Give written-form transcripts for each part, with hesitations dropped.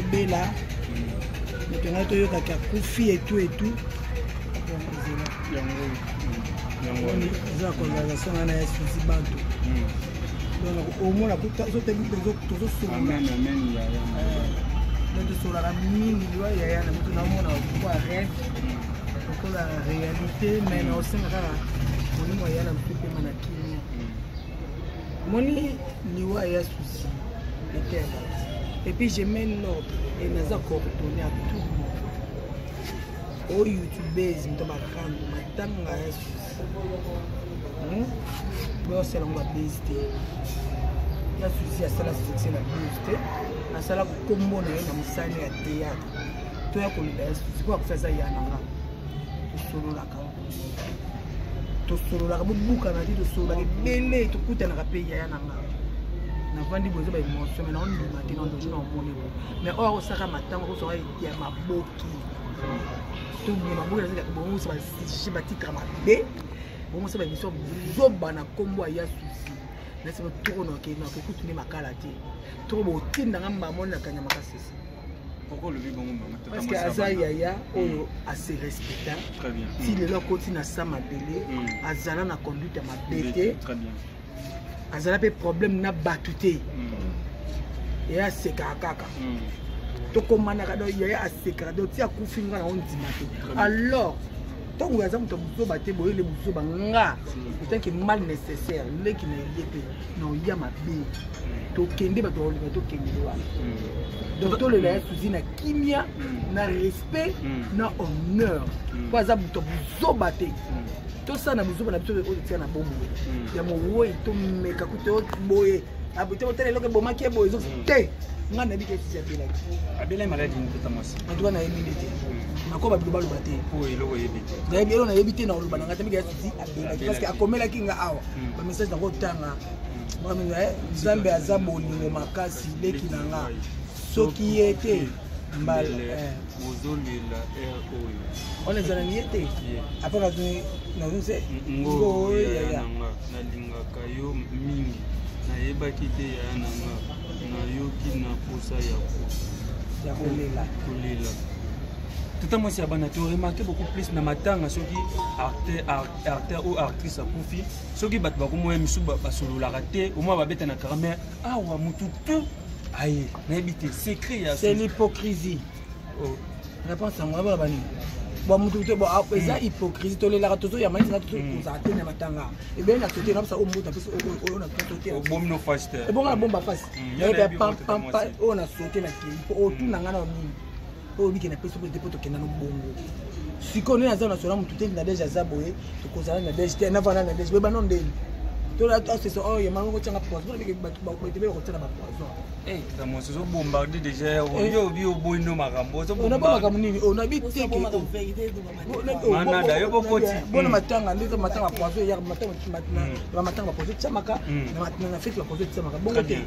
azobela, moto yango toyokaki akufi etu etu. Eza conversation wana ya Suzi Bantu. Donc omona tozosolola, tosololaka mingi liwa yaya na moto, naomona lokola rêve, lokola réalité, mais naosenga kaka molimo ya na moto epema na kimia. Moni liwa ya Suzi ete bato, et puis je mets l'ordre et naza coordonné à tout le monde oyo youtubese, moto makambo matanga ya Suzi boyosala yango babase te. Ya Suzi asala succès na base te, asala kombo na ye na mosani ya théâtre. Toya koloba ya Suzi po akufi, aza ya na nga, tosololaka, tosololaka, bobukana te, tosololaka ebele, tokutanaka mpe. Yaya na nga, navandi boye, eza baémotion, mais naondima te, naondojo na omoni bo, mais oyo akosaka matango akozwaka ya maboki to maboki, nazalaka bongosa basujet, batitre mabe, bongosa baémission zoba na nkombo ya Suzi. Nasema toko nakokutu nde makala te, toko botindanga mbamoni na kanya makasisi, parce que aza yaya oyo ase respecta. Ti lelo akoti na sa mabele, azala na conduite ya mabe te, azala mpe problème na bato te. Yaya asekaka kaka, tokomanaka. Donc yaya asekaka, donc ti akufi nga na ondima te. Alors ntango aza moto ya buzoba te, boyele buzoba nga otanke mal nécessaire, leki na ye mpe na oya mabe, tokende bato bakolinga tokendele wana. Donc tolela ya Suzi na kimia, na respect, na honneur, mpo aza moto ya buzoba te. Tosala na buzoba na biso oyo totia na bomoi ya mowoi, tomeka kuta boye totala eloko ebomaki ye boye te. Nga nayebi ke Suzi abelaki. Abelaki maladi nini, tata mwasi? En tout cas nayebi nde te, nakoba bilo baloba te. Po eloko oyebi te. Nayebi eloko nayebi te, na koloba na ngai te. Mingi ya Suzi abelaki, parce que akomelaki nga awa bamessage, nakotanga. Nzambe aza bolingo makasi, leki na nga, soki ye te mbala ozolela air oyo. Wana ezalani ye te, apres nazonse. Ngo yaya nanga, nalingaka yo mingi, nayebaki te yaya nanga, nayoki na posa ya kolela. Kolela. Tata mwasi ya bana, to remarque beaucoup plus na matanga, soki acteur ou actrice akufi, soki bato bakomoya misu, basololaka te, omwa babeta na kara, mais awa motu tu aye, nayebi te secret ya C'est l'hypocrisie. Réponse yango abala banini? Bon, mutu te, bon, eza hypocrisie. Tolelaka, tozoyamba neti nga, tozala te na matanga ebele na sote, nabisa oyo mbuta mpesi oyo na sote. Obomi no face te. Ebonga na bomba face pampa oyo na sote na kei, mpo otuna nga na nini oyo obike na pesi te, mpo tokenda no bongo. Sikoyo nde naza na sola motu te, na dege aza boye, tokozala na dege te, navanda na dege boye, bano ndeni toasesa oyo yamanga kotianga poison, bato ebele bakotia na bapoison. Tata mwasi, ozobombarde déjà, yo obi oboyi no makambo. Onabo makambo nini? Onabi teke. Manada yo bokoti. Bona matanga nde matanga poison eyaka, matanga bapoison etiamaka na fete, bapoison etiamaka bongo te.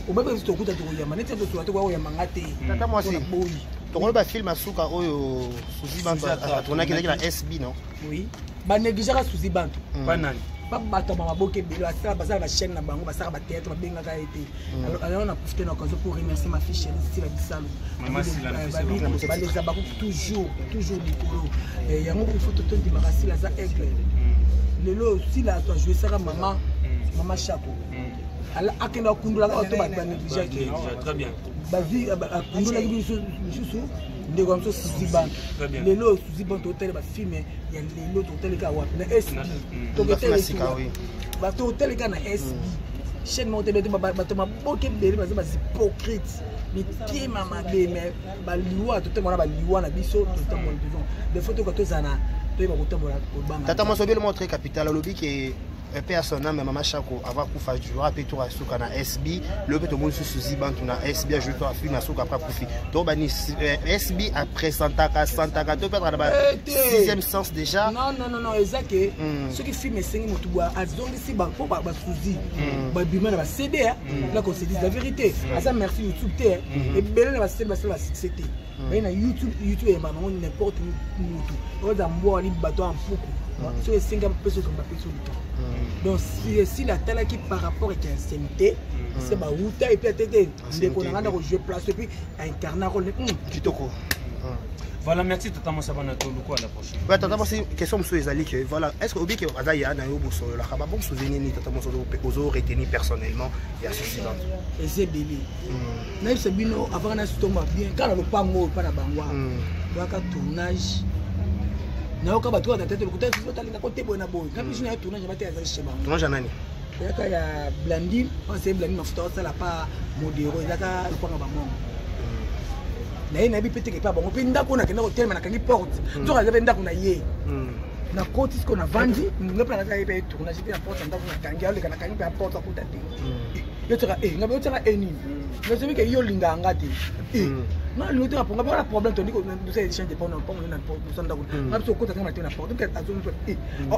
Obabi biso tokuta tokoyamba neti tosola te, koyamba te. Tata mwasi, boyi. Tokoloba film asuka oyo Suzi Bantu atournaki ezalaki na SB, non? Oui, banégligeaka Suzi Bantu. Banani? Bato ba maboke ebele basala, basala bachaîne na bango, basala bathéâtre, babengaka ye te. Alors na profite na occasion pour remercier ma fille chérie Sila Bisalo, baleza bako toujours, toujours likolo yango. Il faut totondimaka Sila aza aigle. Lelo Sila to ajouisaka mama, mama Chako akenda akundolaka bato banégligeaki, bazwi akundolaki biso lisusu ndeko ya biso Suzi Bantu. Lelo Suzi Bantu, otali bafilm ya lelo, tokotalika wapi? Na SB bato otalika na SB, chaîne moko te. Bato maboke ebele baza bahypocrite, mitema mabe, mais baliwa totambola, baliwa na biso totambola toujours. Des fois toyoka, tozala na toyeba kotambola, kobanga. Tata mwasi, obele moko très capital, alobi ke paix à son âme, mama Chako avant kufa jouera mpe tour asuka na SB. Lelo mpe tomoni susu Zibantu na SB, ajoue tour afilme asuka après akufi. Tobani SB apresentaka, santaka to peut-être na ba sixième sens déjà. Non, non, non, non, eza ke soki film esengi motu boye azongisi mpo basuzi babima na bacd là, qu'on se dise la vérité, aza merci YouTube te. Ebele na bacd basala basuccès te, baye na YouTube. YouTube eyembaka bango n'importe mutu oyo aza mbwa wali bato ya mpuku. Soki esengi bapesi okambo, bapesi oluka. Donc Sila atalaki par rapport eke ancienneté, se bauta et puis atete ndeko na nga na kojouer place et puis incarna rôle kitoko. Voilà, merci tata mwasi bana, toluko à la prochaine. Ouais, tata mwasi, question mosusu ezali que voilà, est ce que obi ke aza ya na yo, bosololaka ba bon souvenir nini, tata mwasi, ozo retenir personnellement ya Susi Bantu? Eza ebele. Nayebisa bino, avant na sitoma bien kaka na lopango oyo mpa na bango boyaka tournage, nayoka bato kaka tete lokuta otalingako te boye na boye. Nga biso na ya tournage bate azali chez bango. Tournage ya nani? Eyaka ya Blandine, mpasi Blandine mafuta osala pa modero, ezaka lokwanga bamongo na ye. Nayebi mpe teke epa bango mpe ndako oyo nakenda kotelema, nakangi porte, nzoka aza mpe ndako na ye. Nakoti siko, navandi nga mpe nakaka ye mpe tournage mpe na porte ya ndako nakangi, aleka, nakangi mpe ya porte, akuta te. Yo tiaka e nga, yo tiaka e nini, nasobi ke yo olingaka nga te. Nga nalingi te na ponga mpona problème tondi tosala échange de pona mpongo na posa ndako nga biso okota tanga na te na porte mpe azongi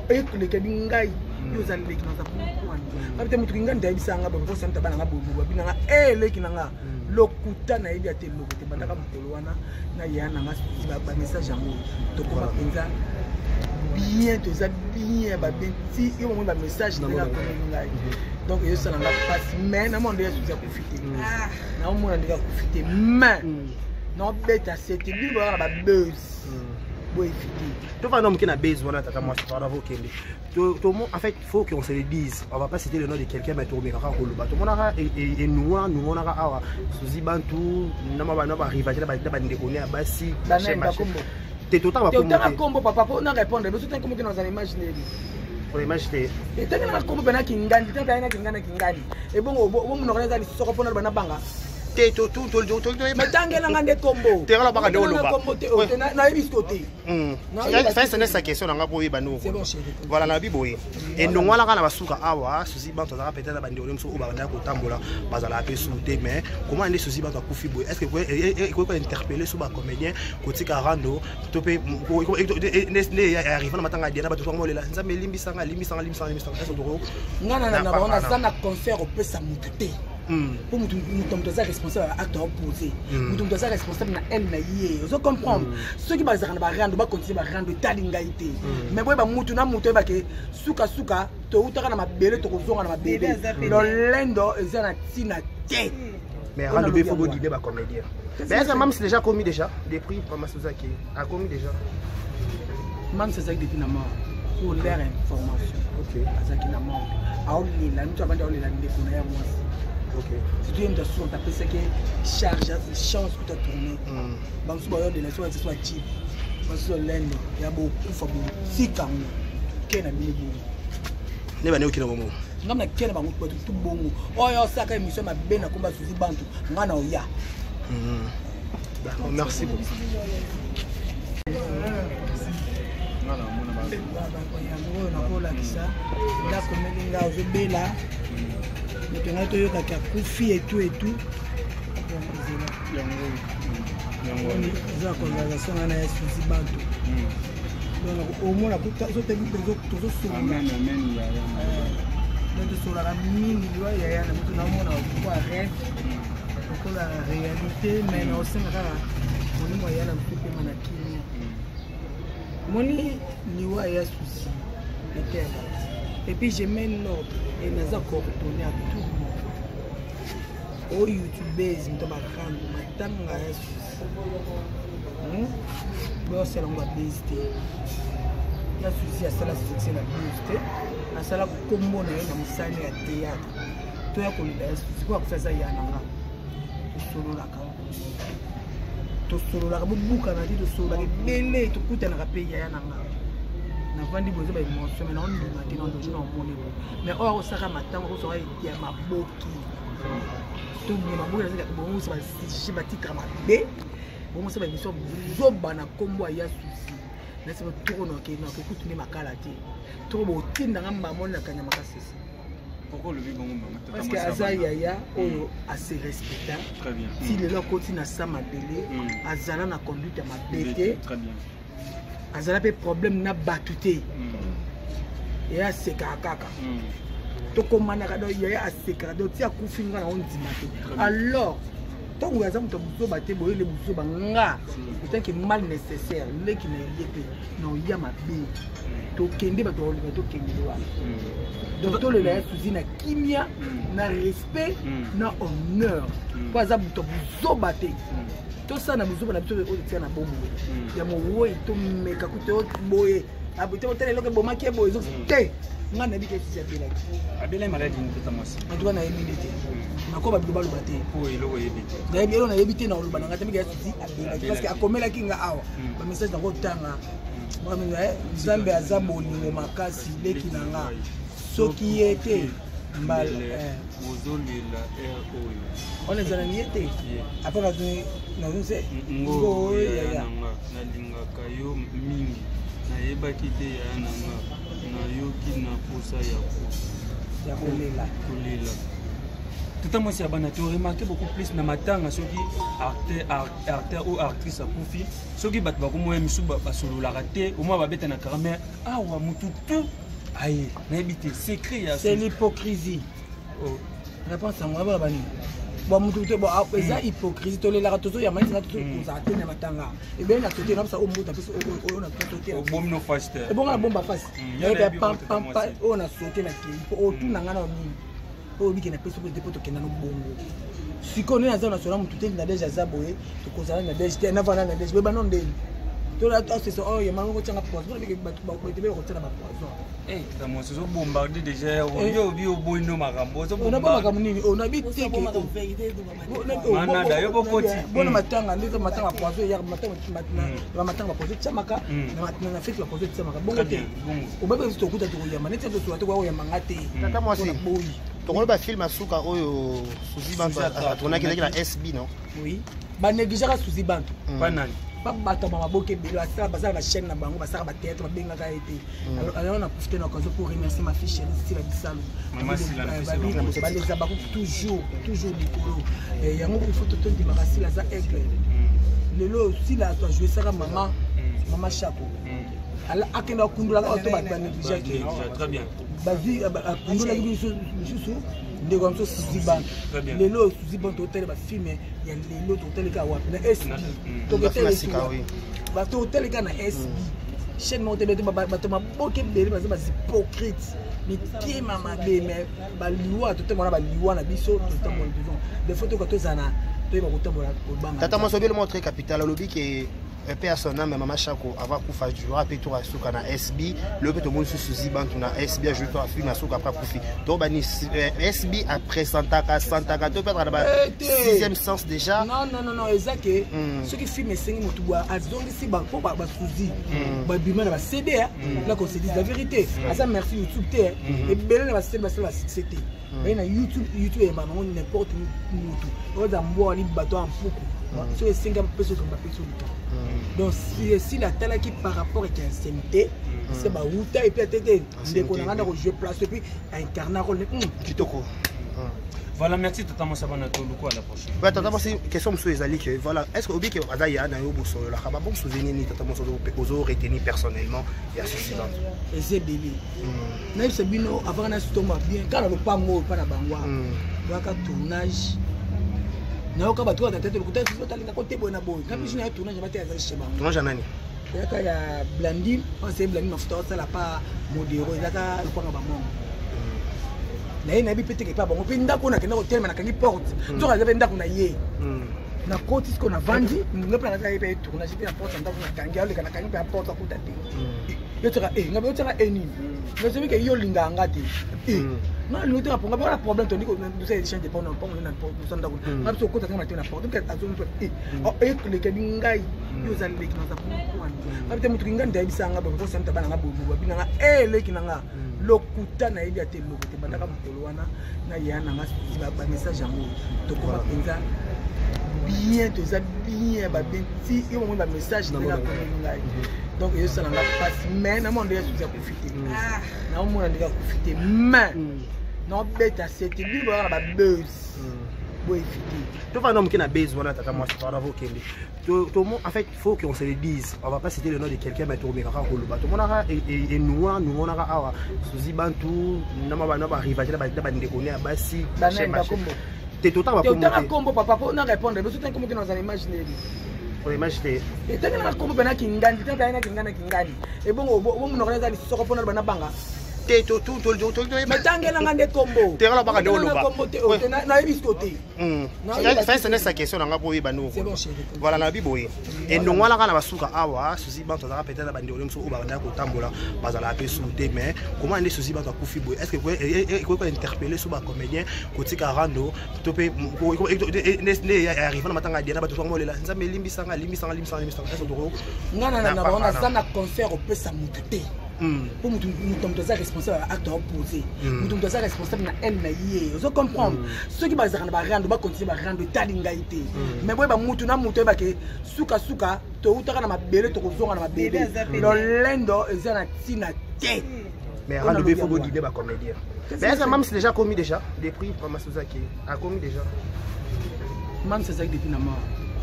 elekeli ngai. Yo oza leki naza pourquoi nga te motuki ngai ndayebisa nga boye kosamta bana nga boye babina nga e leki na nga lokuta nayebi ate eloko te. Bandaka mokolo wana na ya na nga bamessage yango, tokoma mpenza bien, toza bien babien ti yo momoni bamessage ndenge akomeli ngai. Donc ezosala nga mpasi, mais namona ndenge asusi akufi te, naomona ndenge akufi te, mais naobeta sete bino boyaka na babuzz, boéviter. Tofanda moke na base wana, tata mwasi, pardon, okende. En fait, faut qu'on se le dise, on va pas citer le nom de quelqu'un, mais tokomekaka koloba, tomonaka enuwa numonaka awa Suzi Bantu na barivalité na bandeko ne ya basi te. Totanga. Totanga kombo, papa, po na répondre biso. Tanga kombo te, nazala image ndebi. Image te. Etangi nanga kombo mpe na kingandi te, na kingandi, na kingandi ebongo omonoko eza lisoko mpona loba na banga. Te. Mais tangelanga nde kombo. Te, baka nde oloba. Kombo te, nayebi siko te. Sa question nanga po oyeba nde. Voilà, nayebi boye endongo wana kaka na basuka awa Suzi Bantu azalaka peut-être na bandeko mosusu oyo babandaka kotambola, bazalaka mpe su te. Mais comment nde Suzi Bantu akufi boye, est ce que ekoki kointerpeller so bacomédien kotika rando to mpe nde arrive na matanga ya Diana, bato tongo molela Nzambe elimbisanga, limbisanga, limbisanga, limbisanga, est ce que Nga na bango naza na concert opesa motu te, mpo mutu moto aza responsable ya acte aopose, mutu moto aza responsable na aile na ye. Ozo comprendre? Soki bazalaka na barando, bacontinue barando, etali ngai te. Mais boyeba, mutu na mutu oyebake sukasuka toutaka na mabele, tokozonga na mabele. Lolendo eza na ntina te. Mais rando be, faut boguider bacomédien. Mais est-ce que Mams déjà commis déjà depuis Mama Suzaki a commis déjà? Mams azalaki depuis na mort, pour leur information. Azalaki na mort, aolela mutu abandi, aolela ndeko na ya mwasi. Surtout ye moto asuka, apesaki charge, chance kuta tourner. Bamosusu bayolela so so atie basusu lendo ya bokufa, botika ngo ke na bino bongo. Nde bande okina bongo. Ngam na ke na bango bato tu bongo oyo osaka émission mabe na komba Suzi Bantu, nga na oya. D'accord, merci beaucoup. Yango oyo nakolakisa ndako ndenge nga ozobela moto ngai toyokaki akufi etu etu. Eza conversation ngai na ya Suzi Bantu. Donc omona tozosolola, donc tosololaka mingi. Liwa yaya na moto naomona lokola rêve, lokola réalité, mais naosenga kaka molimo ya na moto epema na kimia. Moni liwa ya Susi ete bato, et puis je mets l'ordre et naza coordonné à tout le monde oyo youtubese moto bakambo matanga ya Susi boyosala yango babase te. Ya Susi asala succès na base te, asala kombo na ye na mosala ya théâtre. Toya kolela ya Susi po akufi, aza ya na nga. Tosololaka, tosololaka, bobukana te, tosololaka ebele, tokutanaka mpe. Yaya na nga, navandi boye, eza baémotion, mais naondima te nandojo na omoni boye. Mais oyo akosaka matanga akosaka ya maboki to maboki, nazalaka bongosa basujet, batitre mabe, bongosa baémission zoba na nkombo ya Susi. Nasema toko nakokutu nde makala te, toko botindanga mbamoni na kanya makasisi. Parce que aza yaya oyo ase respecta ti lelo akoti na sa mabele, azala na conduite ya mabe te, azala mpe problème na bato te. Yaya asekaka kaka, tokomanaka. Donc yaya asekaka, donc ti akufi nga na ondima te. Alors Ntango aza moto ya buzoba te, boyele buzoba nga etanke mal nécessaire leki na ye mpe na oya mabe. Tokende, bato bakolinga tokendele wana. Donc tolela ya Suzi na kimia, na respect, na honneur, mpo aza moto ya buzoba te. Tosala na buzoba na biso oyo totia na bomoi ya mowoi, tomeka kuta boye te, otala eloko ebomaki ye boye te. Nga nayebi ke Suzi abelaki. Abelaki maladie nini, tata mwasi? Antuka nayebi nde te, nakoba bilo baloba te. Po eloko oyebi te. Nayebi eloko nayebi te, na oloba na nga te meke ya Suzi abelaki, parce que akomelaki nga awa bamessage nakotanga. Nzambe aza bolingo makasi, leki na nga soki ye te mbala Ozolela air oyo. Wana ezalani ye te, apres nazonse. Ngo yaya nanga, nalingaka yo mingi, nayebaki te yaya nanga, nayoki na posa ya kolela. Kolela. Tata mwasi ya bana, to remarqué beaucoup plus na matanga, soki acteur ou actrice akufi, soki bato bakomoya misu basololaka te, omoi babeta na kara, mais awa motu tu aye, nayebi te secret ya C'est l'hypocrisie. Oh. Réponse yango abala banini? Bon, mutu te, bon, eza hypocrisie. Tolelaka, tozoyamba neti nga tozala te na matanga ebele na sote nabisa oyo mbuta pesi oyo na sote. Obomi no face te. Ebonga na bomba face pampa oyo na sote na kei mpo otuna nga na nini oyo obike na pesi te mpo tokenda no bongo. Sikoyo nde naza na sola motu te, na dege aza boye, tokozala na dege te, navanda na dege boyeba no ndeni asesa oyo yamanga kotianga poison, bato ebele kotiana bapoison. Tata mwasi, ozobombarde déjà yo, obi oboyi no makambo. Onabo makambo nini? Onabi teke. Manada yo bokoti. Bona matanga nde eza matanga poison eyaka, matanga bapoison etiamaka na feti, bapoison etiamaka bongo te. Obabi biso tokuta tokoyamba neti tosola te, koyamba te. Tata mwasi. Boyi. Tokoloba film ya suka oyo Suzi Bantu atournaki ezalaki na SB, non? Oui, banégligeaka Suzi Bantu. Banani? Bato ya maboke ebele basala, basala bachaîne na bango, basala bathéâtre, babengaka ye te. Alors na profite na occasion pour remercier ma fille chérie Sila Bisalo. Baleza bango toujours, toujours likolo yango. Il faut totondimaka Sila aza aigle. Lelo Sila ajoisaka mama Chako, akenda akundolaka bato, bato banégligeaki, bazwi akundolaki biso lisusu ndeko ya biso Suzi Bantu. Lelo Suzi Bantu, totale bafilm ya lelo, totaleka wapi? Na SB. Totaleka na SB, chaîne moko te. Bato maboke ebele baza bahypocrite, mitema mabe. Mais baliwa totambola, baliwa na biso totambola toujours. Des fois toka tozala na toyeba kotambola kobanga. Tata mwasi, obele moko très capital, alobi ke paix à son âme mama Chako avant kufa jouera mpe tour asuka na SB. Lelo mpe tomoni susu Zibantu na SB, ajoue tour afilme asuka après akufi. Tobani SB apresentaka santaka to peut-être na ba sixième sens déjà. Non, non, non, non, eza ke soki film esengi motu boye azongisi mpo basuzi babima na baCD là, qu'on se dise la vérité, aza merci YouTube te. Ebele na baCD basala basuccès te, baye na YouTube. YouTube eyamba bango n'importe motu oza mbwa wali bato ya mpuku. Soki esengi bapesi okambo, bapesi oluka. Donc esili atalaki par rapport eke ancienneté se bauta et puis atete ndeko na nga ndako jouer place et puis incarna rôle. Kitoko. Voilà, merci tata mwasi bana, toluku à la prochaine. Ouais, tata mwasi, question mosusu ezali ke voilà, est ce que obi ke aza ya na yo, bosololaka ba bon souvenir nini, tata mwasi, ozo retenir personnellement ya Susi Bantu? Eza ebele. Nayebisa bino, avant na sitoma bien kaka na lopango oyo mpa na bango oyaka tournage, nayoka bato kaka tete lokuta otalingako te boye na boye. Nga biso na tournage bate azali chez bango. Tournage ya nani? Eyaka ya Blandine, mpasi Blandine mafuta osala pa modero, ezaka lokwanga bamongo na ye. Nayebi mpe teke epa bango mpe ndako oyo nakenda kotelema, nakangi porte, nzoka aza mpe ndako na ye. Nakoti sikoyo, navandi nga mpe nakaka ye mpe tournage mpe na porte ya ndako nakangi, aleka nakangi mpe ya porte, akuta te. Yo tiaka e nga, yo tiaka e nini? Mais soki ke yo olingaka nga te, nga nalingi te, nga mpe problème tondi tosala échange de porte mpongo na porte ndako nga biso okota nga te na porte azongi mpe elekeli ngai. Yo oza leki naza pourquoi nga te motuki nga nde ayebisa nga boye kosamita bana nga boye babina nga e leki na nga lokuta nayebi ate eloko te. Bandaka mokolo wana na ya na nga bamessage yango, tokoma mpenza bien, toza bien babien ti yo momoni bamessage ndenge akomeli ngai. Donc ezosala nga mpasi, mais namona ndenge Asuzi akufi te, naomona ndenge akufi te, mais naobeta sete bino boyaka na babuzz, boéviter. Tofanda moke na base wana, tata mwasi, pardon, okende. En fait, faut qu'on se le dise, on va pas citer le nom de quelqu'un, mais tokomekaka koloba tomonaka enua numonaka awa Suzi Bantu na barivalité na bandeko ne ya basi. Te, totanga Te, otanga bakombo te. Kombo papa, mpo na répondre biso, otanga kombo te, nazala image neli. O image te. Etangi na kombo mpe na kingandi te, na kingandi, na kingandi. Ebongo omonoko eza lisoko mpona loba na banga. Te, toyeba. Mais tangelanga nde kombo. Te, olobaka nde oloba. Kombo te, oyo te, nayebi siko te. Sa question na nga po oyeba C'est bon, chéri. Voilà, nalobi boye, endongo wana kaka na basuka awa, Suzi Bantu azalaka peut-être na bandeko mosusu oyo babandaka kotambola, bazalaka mpe su te. Mais comment nde Suzi Bantu akufi boye, est ce que ekoki kointerpeller so bacomédien kotika rando to mpe nde arrive na matanga ya Diana, bato songo molela Nzambe elimbisanga, limbisanga, limbisanga, limbisanga, est ce que toko Nga na bango, naza na concert opesa motu te, mpo moto aza responsable ya acte aopose. Moto aza responsable na aile na ye, ozo comprendre? Soki bazalaka na barando, bacontinue barando, etali ngai te. Mais boyeba, mutu na mutu oyebake, sukasuka toutaka na mabele, tokozonga na mabele. Lolendo eza na ntina te. Mais rando be, faut boguider bacomédien. Mais est-ce que Mams déjà commis déjà depuis Mama Suzaki a commis déjà? Mams azalaki depuis na mort,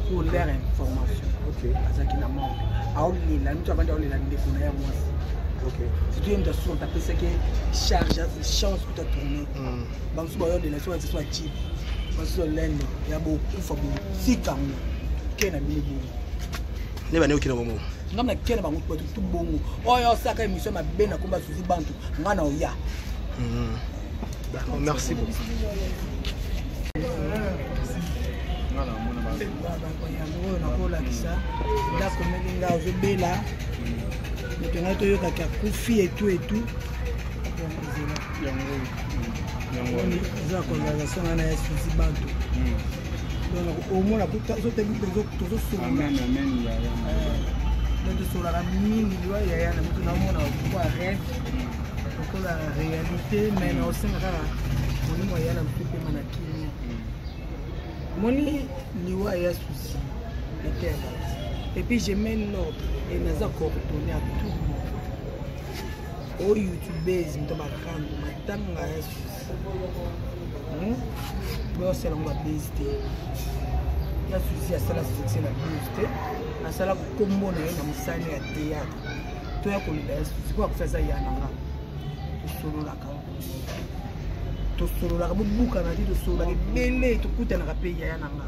pour leur information. Azalaki na mort, aolela mutu avandi, aolela ndeko na ye mwasi. Surtout ye moto asuka, apesaki charge, chance kuta tourner. Bamosusu bayolela so so achipe, basusu olendo ya bokufa, botika ngo ke na bino bongo. Nde bande okina bongo. Nga na ke na bango bato tu bongo. Oyo osaka émission mabe na komba Suzi Bantu, nga na oya. D'accord, merci beaucoup. Yango oyo nakolakisa ndako ndenge nga ozobela moto ngai, toyokaki akufi etu etu. Eza conversation ngai na ya Suzi Bantu. Donc omona tozosolola, donc tosololaka mingi. Liwa yaya na moto, naomona lokola rêve, lokola réalité, mais naosenga kaka molimo ya na motu pema na kimia. Moni liwa ya Suzi ete ya bato. Et puis je mets l'ordre et naza coordonné à tout le monde oyo youtubeuse, moto makambo matanga ya Suzi boyosala yango babase te. Ya Suzi asala succès na base te, asala kombo na ye na mosali ya théâtre. Toya kolela ya Suzi po akufi, aza ya na nga. Tosololaka, tosololaka, bobukana te, tosololaka ebele, tokutanaka mpe. Yaya na nga,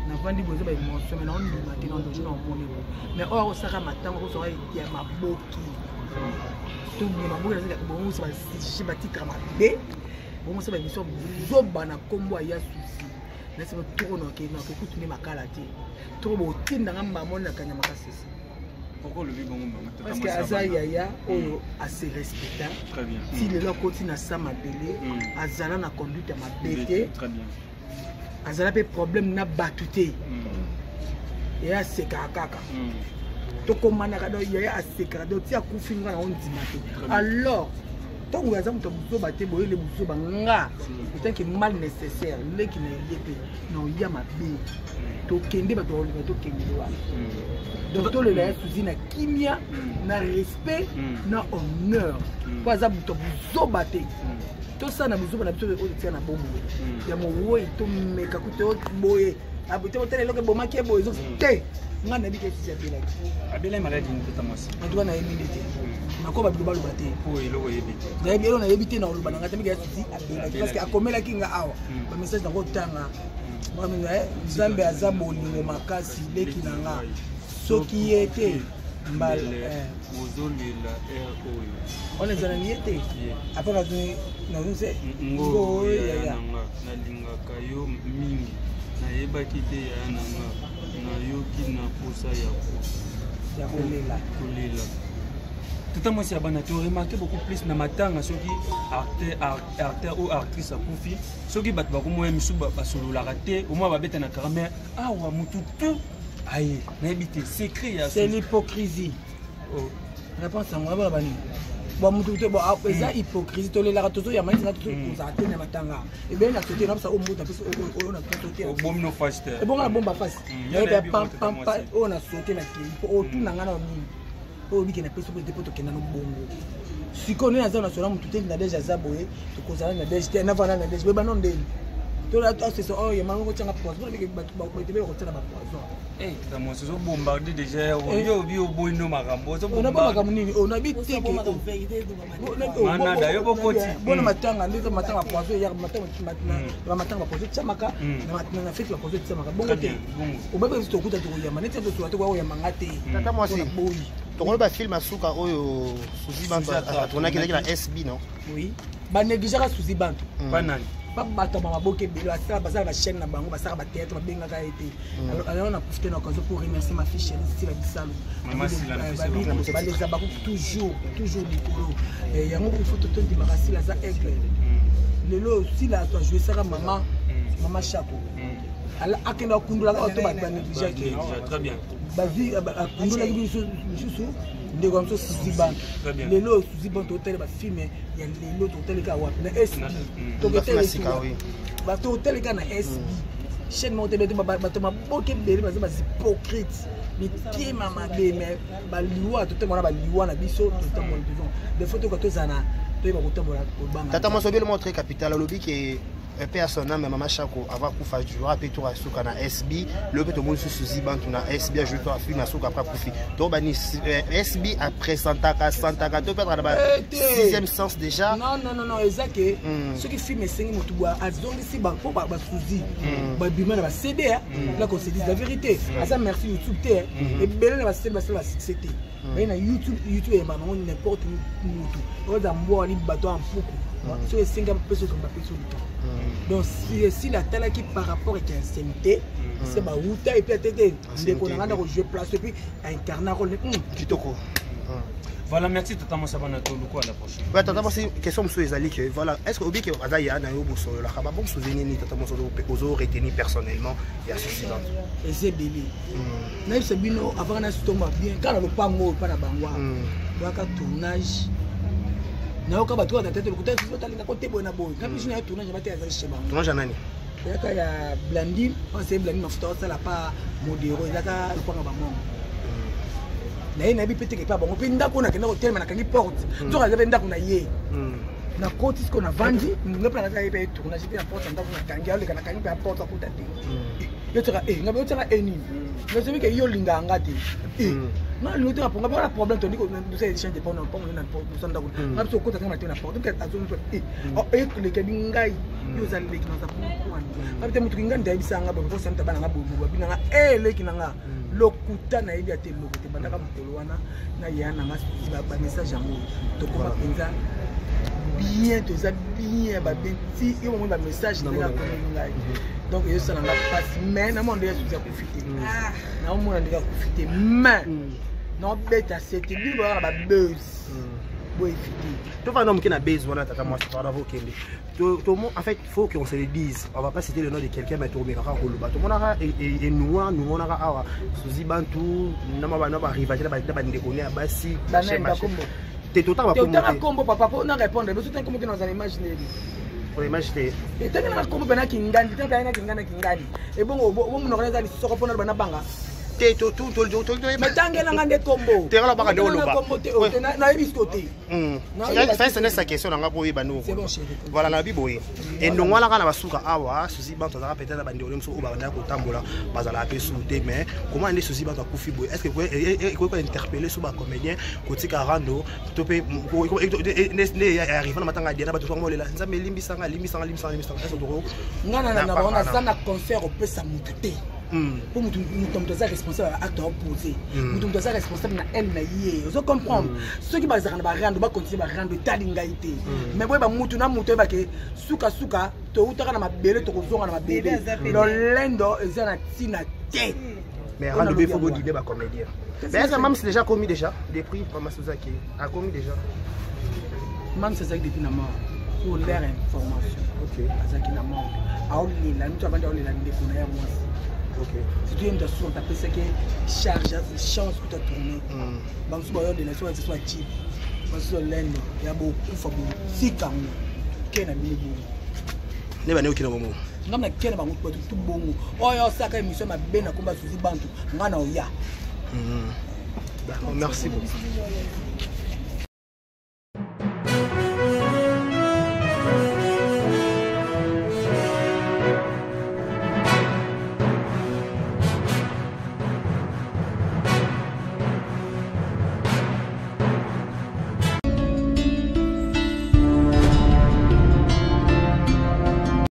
navandi boye, eza baémotion, mais naondima te. Nandojo na omoni bo, mais oyo akosaka matanga akozwaka ya maboki to maboki, bongosa basujet, batitre mabe, bongosa baémission zoba na nkombo ya Suzi. Nasima toko nakokutu nde makala te, toko botindanga mbamoni na kanya makasisi. Parce que aza yaya oyo ase respecta. Ti lelo akoti na sa mabele, azala na conduite ya mabe te, azala mpe problème na bato te. Yaya asekaka kaka, tokomanaka. Donc yaya asekaka, donc ti akufi, nga na ondima te. Alors ntango aza moto ya buzoba te, boyele buzoba nga otanke mal nécessaire. Leki na ye mpe na oya mabe, tokende bato bakolinga, tokendele wana. Donc tolela ya Suzi na kimia, na respect, na honneur, mpo aza moto ya buzoba te. Tosala na buzoba na biso oyo totika na bomoi ya mowoi, tomeka kuta boye te, otala eloko ebomaki ye boye te. Nga nayebi ke Suzi abelaki. Abelaki maladi nini, tata mwasi? En tout cas nayebi nde te, nakoba bilo baloba te. Po eloko oyebi te. Nayebi eloko, nayebi te, na koloba na ngai te. Miki ya Suzi abelaki parce que akomelaki nga awa bamessage, nakotanga. Nzambe aza bolingo makasi, leki na nga, soki ye te mbala Ozolela air oyo. Wana ezalani ye te, apres nazonse. Ngo yaya na nga, nalingaka yo mingi, nayebaki te. Yaya na nga, nayoki na posa ya ya kolela. Kolela. Tata mwasi ya bana, toremarke beaucoup plus na matanga, soki acteur ou actrice akufi, soki bato bakomoya misu, basololaka te, omoi babeta na kara. Mais awa motu tu aye, nayebi te secret ya C'est l'hypocrisie. Réponse yango abona banini? Bon, mutu te, bon, eza hypocrisie. Tolelaka, tozoyamba neti nga, tozala te na matanga ebele na sote, napesa oyo mbuta, pesa oyo na sote. Obomi no fasi te. Ebonga na bomba fasi pampampa oyo na sote na kei, mpo otuna nga na nini oyo obike na pesa te, mpo tokenda no bongo. Sikoyo nde naza na sola motu te, Nadege aza boye, tokozala Nadege te, navanda Nadege boye, bano ndeni. Tosesa oyo yamanga kotianga poison, bato ebele kotiana bapoison. Tata mwasi, ozobombarde déjà yo, obi oboyi ndo makambo. Onabo makambo nini? Onabi teke. Manada, yo bokoti. Bona matanga nde eza matanga poison, eyaka matanga bapoison etiamaka na feti, bapoison etiamaka bongo te. Obabi biso tokuta tokoyamba neti tosola te, koyambanga te. Tata mwasi, boyi. Tokoloba film asuka oyo Suzi Bantu atournaki ezalaki na SB, non? Oui, banégligeaka Suzi Bantu. Banani? Bato ba maboke ebele basala, basala bachaîne na bango, basala bathéâtre, babengaka ye te. Alors na profite na occasion pour remercier ma fille chérie Sila Bisalo. Baleza bako toujours toujours likolo yango. Il faut totondimaka Sila aza aigle. Lelo Sila to ajoisaka mama Chako, akenda akundolaka bato, bato banégligeaki. Bazwi akundolaki biso lisusu ndeko ya biso Suzi Bantu. Lelo Suzi Bantu, totale bafilm ya lelo, totaleka wapi? Na SB. Bato otaleka na SB, chaîne moko te. Bato maboke ebele baza bahypocrite, mitema mabe. Mais baliwa totambola, baliwa na biso totambola toujours. Des fois toka tozala na toyeba kotambola kobanga. Tata mwasi, obele moko très capital, alobi ke paix à son âme, mama Chako avant kufa jouera mpe tour asuka na SB. Lelo mpe tomoni susu Zibantu na SB, ajoue tour afilme asuka après akufi. Tobani SB apresentaka santaka to mpe na ba sixième sens déjà. Non, non, non, non, eza ke soki film esengi motu bwa azongisi mpo basuzi babima na baCD là, qu'on se dise la vérité, aza merci YouTube te. Ebele na baCD basala basuccès te, baye na YouTube. YouTube eyemba nango n'importe mutu oza mbwa wali bato ya mpuku. Soki esengi bapesi okambo, bapesi oluka. Donc esili atalaki par rapport eke ancienneté se bauta et puis atete ndeko na ngai na kojouer place et puis incarna rôle. Kitoko. Voilà, merci tata Mosabana, toluko à la prochaine. Ouais, tata mwasi, question mosusu ezali ke voilà, est ce que obi ke aza ya na yo bosololaka babon souvenir nini, tata mwasi, ozo retenir personnellement ya Suzi Bantu? Eza ebele. Nayebisa bino, avant na sitonga bien kaka na lopango oyo mpa na bango boyaka tournage, nayoka bato oyo tata lokuta otalingako te boye na boye. Nga biso na yo tournage bate azali chez bango. Tournage ya nani? Ezaka ya Blandine, mpasi Blandine mafuta osala pa modero, ezaka lokwanga bangongo na ye. Nayebi mpe teke epa bango mpe ndako oyo nakenda kotelema, nakangi porte, nzoka aza mpe ndako na ye. Nakoti sikoyo, navandi nga mpe nakaka ye mpe tournage mpe na porte ya ndako nakangi, aleka nakangi mpe ya porte, akuta te. Yo tiaka e nga, yo tiaka e nini? Nazobi ke yo olingaka nga te, nga nalingi te nga mpe na problème. Tondi tosala échange de porte mpongo na posa ndako nga biso okota nga na te na porte mpe azongi mpe elekebi ngai. Yo oza leki naza pourquoi nga mpe motuki ngai ndayebisa nga boye mposa mta bana nga boye babina nga eleki na nga lokuta. Nayebi ate eloko te. Bandaka mokolo wana na ya na nga bamessage yango, tokoma mpenza bien, toza bien babien ti yo momoni bamessage ndenge akomeli ngai. Donc ezosala nga mpasi, mais namona ndenge Suzi akufi te, naomona ndenge akufi te, mais naobeta sete bino boyaka na babuzz, boéviter. Tofanda moke na base wana, tata mwasi, pardon, okende. En fait, faut qu'on se le dise, on va pas citer le nom de quelqu'un, mais tomekaka koloba, tomonaka enua numonaka awa Suzi Bantu na barivalité na bandeko ne ya basi te. Totanga. Totanga kombo, papa, mpo na répondre biso te. Kombo te, nazala image ndebi. Image te. Etangi na kombo mpe na kingandi te, na kingandi, na kingandi ebongo omonoko eza lisoko mpona loba na banga. Te. Metangelanga nde kombo. Te, baka nde oloba. Kombo te, nayebi siko te. Sa question nanga po oyeba ndenge. Voilà, nayebi boye endongo wana kaka na basuka awa Suzi Bantu azalaka peut-être na bandeko mosusu oyo babandaka kotambola, bazalaka mpe su te. Mais comment nde Suzi Bantu akufi boye, est ce que ekoki kointerpeller so bacomédien kotika rando to mpe nde arrive na matanga ya Diana, bato songo molela Nzambe elimbisanga, limbisanga, limbisanga, limbisanga, est ce que Nga na bango naza na concert opesa motu te, mpo motu moto aza responsable ya acte aopose, motu moto aza responsable na aile na ye. Ozo comprendre? Soki bazalaka na barando, bacontinue barando, etali ngai te. Mais boyeba, mutu na mutu oyebake sukasuka toutaka na mabele, tokozonga na mabele. Lolendo eza na ntina te. Mais rando be, faut boguider bacomédien. Mais est-ce que Mams déjà commis déjà depuis Mama Suzaki a commis déjà? Mams azalaki depuis na mort, pour leur information. Azalaki na mort, aolela mutu abandi, aolela ndeko na ya mwasi. Surtout ye moto asuka, moto apesaki charge, chance kuta tourne. Bamosusu bayodela so so bachip, basusu olendo ya bokufa, botika ngo ke na bino bongo. Nde bane okina bongo. Ngam na ke na bango bato tu bongo oyo osaka émission mabe na komba Suzi Bantu, nga na oya. D'accord, merci beaucoup.